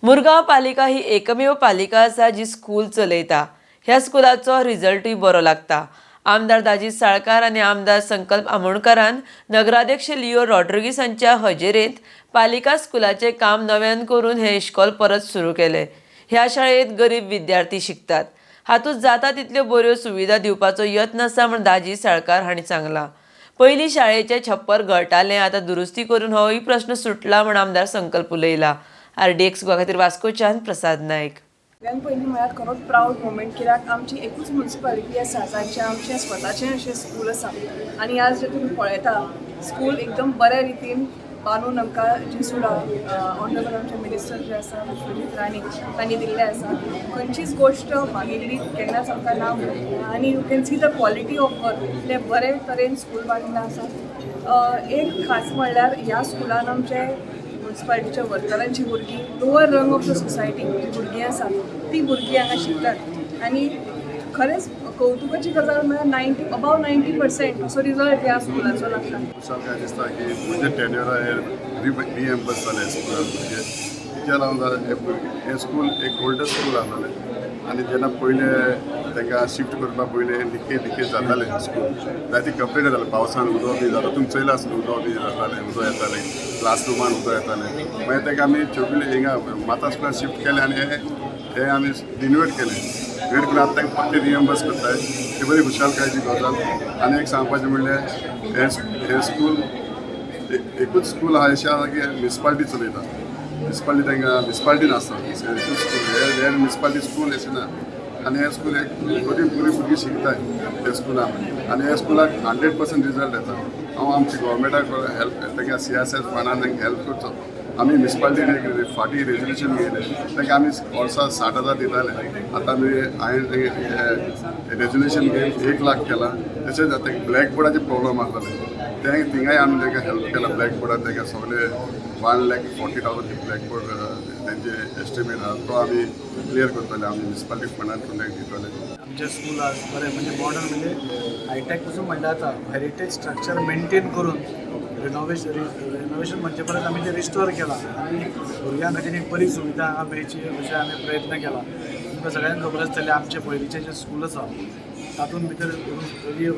मुरगांव पालिका ही एकमेव पालिका आसा जी स्कूल चलयता. ह्या स्कुलाचो रिजल्टूय बरो लागता. आमदार दाजी साळकार आनी आमदार संकल्प आमोणकारान नगराध्यक्ष लिओ रॉड्रिगीस हांच्या हजेरेंत पालिका स्कुलाचें काम नव्यान करून हें इश्कोल परत सुरू केलें. ह्या शाळेंत गरीब विद्यार्थी शिकतात. हातूंत जाता तितल्यो बऱ्यो सुविधा दिवपाचो यत्न आसा म्हूण दाजी साळकार हांणी सांगलां. पयलीं शाळेचें छप्पर गळटालें, आतां दुरुस्ती करून होय प्रश्न सुटला म्हूण आमदार संकल्प उलयला. आरडीएक्स गोवा खातीर वास्कोच्यान प्रसाद नायक. सगळ्यान पयलीं म्हळ्यार खरोच प्रावड मोमेंट, कित्याक आमची एकूच मुन्सिपालिटी आसा जांचें आमचें स्वताचें अशें स्कूल आसा आनी आज जें तुमी पळयता, स्कूल एकदम बऱ्या रितीन बांदून आमकां जेसुडा ऑनरेबल आमचे मिनिस्टर जे आसा विश्वजीत राणे तांणी दिल्लें आसा. खंयचीच गोश्ट मागिल्ली केन्नाच आमकां ना म्हणूंक ना आनी you can see the quality of work. इतलें बरे तरेन स्कूल बांदिल्लें आसा. एक खास म्हणल्यार ह्या स्कुलान आमचे मुन्सिपालिटीच्या वर्करांची भुरगीं, lower rung of the society जी भुरगीं आसा ती भुरगीं हांगा शिकतात आनी खरेंच कवतुकाची गजाल म्हळ्यार 90, अबाव 90% असो रिजल्ट ह्या स्कुलाचो लागता. खुशालकाय दिसता की म्हजे टेन्युरा हे रिएम्बर्स जाले स्कुलान भुरगे. तिच्या लागून हे भुरगे, हें स्कूल एक ओल्डस्ट स्कूल आसलेलें आनी जेन्ना पयलें तांकां शिफ्ट करपा पयलें लिकेज लिकेज जातालें. स्कूल जायती कंप्लेन जाताले, पावसान उदक बी जाता. तुमी चोयलां आसतलें, उदक बी जातालें, उदक येतालें, क्लासरुमान उदक येतालें. मागीर तांकां आमी चौगुले हिंगा माता स्कुलान शिफ्ट केलें आनी हें हें आमी रिनोवेट केलें. रिनोवेट करून आतां तांकां परतें रिएम्बर्स करताय. ती बरी खुशालकायेची गजाल. आनी एक सांगपाचें म्हणल्यार हें हें स्कूल एकूच स्कूल आहा अशें आसा की म्युनिसिपालिटी चलयता. म्युनिसिपालिटी तांकां म्युनिसिपालिटीन आसता एकूच स्कूल. हे हे म्युनिसिपालिटी स्कूल अशें ना आनी हें स्कूल एक बरी बरी भुरगीं शिकताय ह्या स्कुलान आनी ह्या स्कुलाक 100% रिजल्ट येता. हांव आमच्या गोवोरमेंटाक हेल्प, तांकां सीएसएस फंडान तांकां हेल्प करचो. आमी म्युनिसिपालिटीन एक फाटीं रेजोल्युशन घेयलें. तांकां आमी वर्सा 60,000 दिताले. आतां आमी हांवें रेजोल्युशन घेवन 1 लाख केलां. तशेंच आतां ब्लॅक बोर्डाचे प्रॉब्लम आसलेले तें थिंगाय आमी तांकां हेल्प केला. ब्लॅक बोर्डार तांकां सगळे 1,40,000 ब्लॅक बोर्ड तेंचे एस्टिमेट आहा, तो आमी क्लियर करतले. आमी म्युनिसिपालिटी फंडान तांकां दितले. आमचें स्कूल आज बरें म्हणजे मॉडर्न, म्हणजे हायटॅक पसून म्हणल्यार जाता. हेरिटेज स्ट्रक्चर मेंटेन करून रिनोवेशन म्हणचे परस आमी तें रिस्टोर केलां आनी भुरग्यां खातीर एक बरी सुविधा हांगा मेळची अशें आमी प्रयत्न केला. तुमकां सगळ्यांक खबर आसतलें, आमचें पयलींचें जें स्कूल आसा तातूंत भितर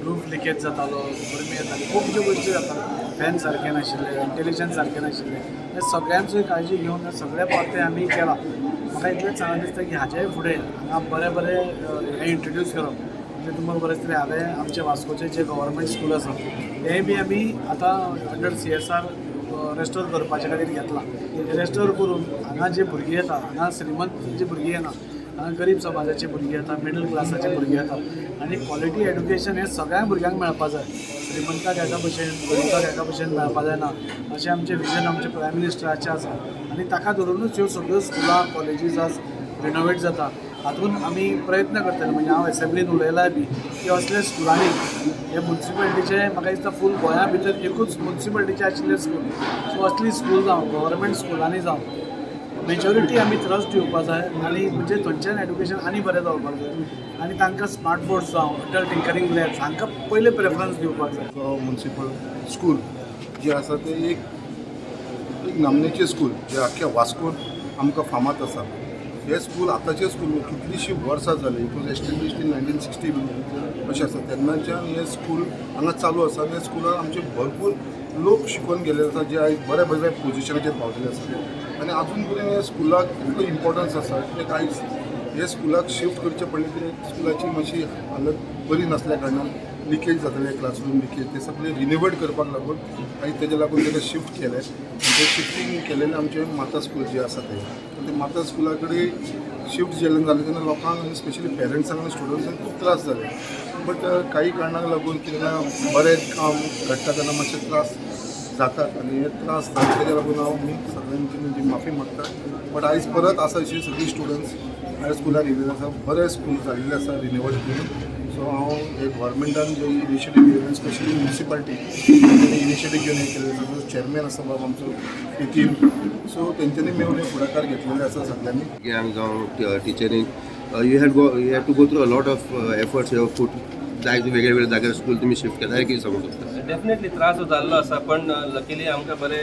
रूफ लिकेज जातालो, गरमी येताली, खुबश्यो गोश्टी जाताल्यो, फॅन सारकें नाशिल्लें, वेंटिलेशन सारकें नाशिल्लें. हे सगळ्यांचोय काळजी घेवन हें सगळें परतें आमी केलां. म्हाका इतलेंच सांगन दिसता की हाजे फुडें हांगा बरें बरें हें इंट्रोड्यूस करप. म्हणजे तुमकां खबर आसतलें, हांवें आमचें वास्कोचें जें गव्हर्मेंट स्कूल आसा तेंय बी आमी आतां अंडर सीएसआर रेस्टोर करपाचे खातीर घेतलां. रेस्टोर करून हांगा जे भुरगीं येता, हांगा श्रीमंत जी भुरगीं येना, हांगा गरीब समाजाची भुरगीं येता, मिडल क्लासाची भुरगीं येता आनी क्वॉलिटी एड्युकेशन हें सगळ्या भुरग्यांक मेळपा जाय. श्रीमंताक एका भशेन, गरिबाक एका भशेन मेळपा जायना अशें आमचें विजन आमचें प्रायम मिनिस्टराचें आसा आनी ताका धरुनूच ह्यो सगळ्यो स्कुलां कॉलेजीस आज रिनोवेट जाता. हातून आमी प्रयत्न करतले. म्हणजे हांव एसेंब्लीन उलयलाय बी की असल्या स्कुलांनी हे मुन्सिपालिटीचे, म्हाका दिसता फूल गोंया भितर एकूच मुन्सिपालिटीचें आशिल्लें स्कूल. सो असली स्कूल जावं, गव्हर्मेंट स्कुलांनी जावं, मेजॉरिटी आमी ट्रस्ट दिवपा जाय आनी म्हणजे थंयच्यान एड्युकेशन आनी बरें जावपाक जाय आनी तांकां स्मार्ट बोर्ड जावं, अटल टिंकरींग लॅब्स हांकां पयलें प्रेफरन्स दिवपाक जाय. म्युनिसिपल स्कूल जे आसा ते एक एक नामनेचें स्कूल जे आख्ख्या वास्कोन आमकां फामाद आसा. हें स्कूल आतांचें स्कूल न्हू, कितलींशीं वर्सां जालीं. It was established in 1960 अशें आसा. तेन्नाच्यान हें स्कूल हांगा चालू आसा आनी ह्या स्कुलान आमचे भरपूर लोक शिकोवन गेल्ले आसा, जे आयज बऱ्या बऱ्या पोजिशनाचेर पावलेले आसा आनी आजून पर्यंत ह्या स्कुलाक इतलो इम्पॉर्टन्स आसा. कित्याक आयज हे स्कुलाक शिफ्ट करचें पडलें कित्याक स्कुलाची मातशी हालत बरी नासल्या कारणान लिकेज जाताले, क्लासरूम लिकेज, ते सगळे रिनोवेट करपाक लागून आनी तेजे लागून ताका शिफ्ट केलें. ते शिफ्टींग केलेलें आमचें माता स्कूल जे आसा तें. आनी ते माता स्कुला कडेन शिफ्ट जेन्ना जालें तेन्ना लोकांक आनी स्पेशली पेरंट्सांक आनी स्टुडंट्सांक खूब त्रास जाले. बट काही कारणाक लागून कितें ना, बरें काम घडटा तेन्ना मातशे त्रास जातात आनी हे त्रास जाले तेज्या लागून हांव मी सगळ्यांची म्हणजे माफी मागता. बट आयज परत आसा अशी सगळीं स्टुडंट्स आयज स्कुलान येयल्ले आसा, बरें स्कूल जाल्लें आसा रिनोवेट करून. सो हांव हे गव्हर्मेंटान जे इनिशिएटीव घेवन, स्पेशली म्युनिसिपालिटी तेणी इनिशिएटीव घेवन हें केल्लें आसा. जो चेअरमॅन आसा बाब आमचो नितीन, सो तेंच्यांनी मेळून हे फुडाकार घेतलेले आसा सगळ्यांनी. भुरग्यांक जावं टिचरींक, you had to go through a lot of efforts. You put जाय वेगळे वेगळे जाग्यार स्कूल तुमी शिफ्ट केला, कितें सांगूंक शकता? डेफिनेटली त्रास जाल्लो आसा, पण लकीली आमकां बरे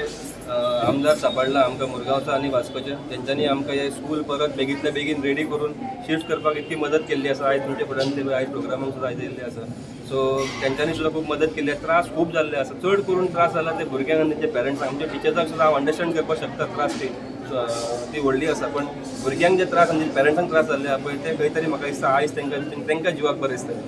आमदार सांपडला आमकां मुरगांवचो आनी वास्कोचे, तेंच्यांनी आमकां हे स्कूल परत बेगींतल्या बेगीन रेडी करून शिफ्ट करपाक इतकी मदत केल्ली आसा. आयज तुमच्या फुड्यान ते आयज प्रोग्रामाक सुद्दां आयज येयल्ले आसा. सो तेंच्यांनी सुद्दां खूब मदत केल्ली आसा. त्रास खूब जाल्ले आसा, चड करून त्रास जाला ते भुरग्यांक आनी तेंच्या पेरंट्सांक. आमच्या टिचर्सांक सुद्दां हांव अंडरस्टँड करपाक शकता, त्रास ती ती व्हडली आसा, पण भुरग्यांक जे त्रास आनी पेरंट्सांक त्रास जाल्ले आसा पळय ते खंय तरी म्हाका दिसता आयज तेंकां तेंकां जिवाक बरें दिसतलें.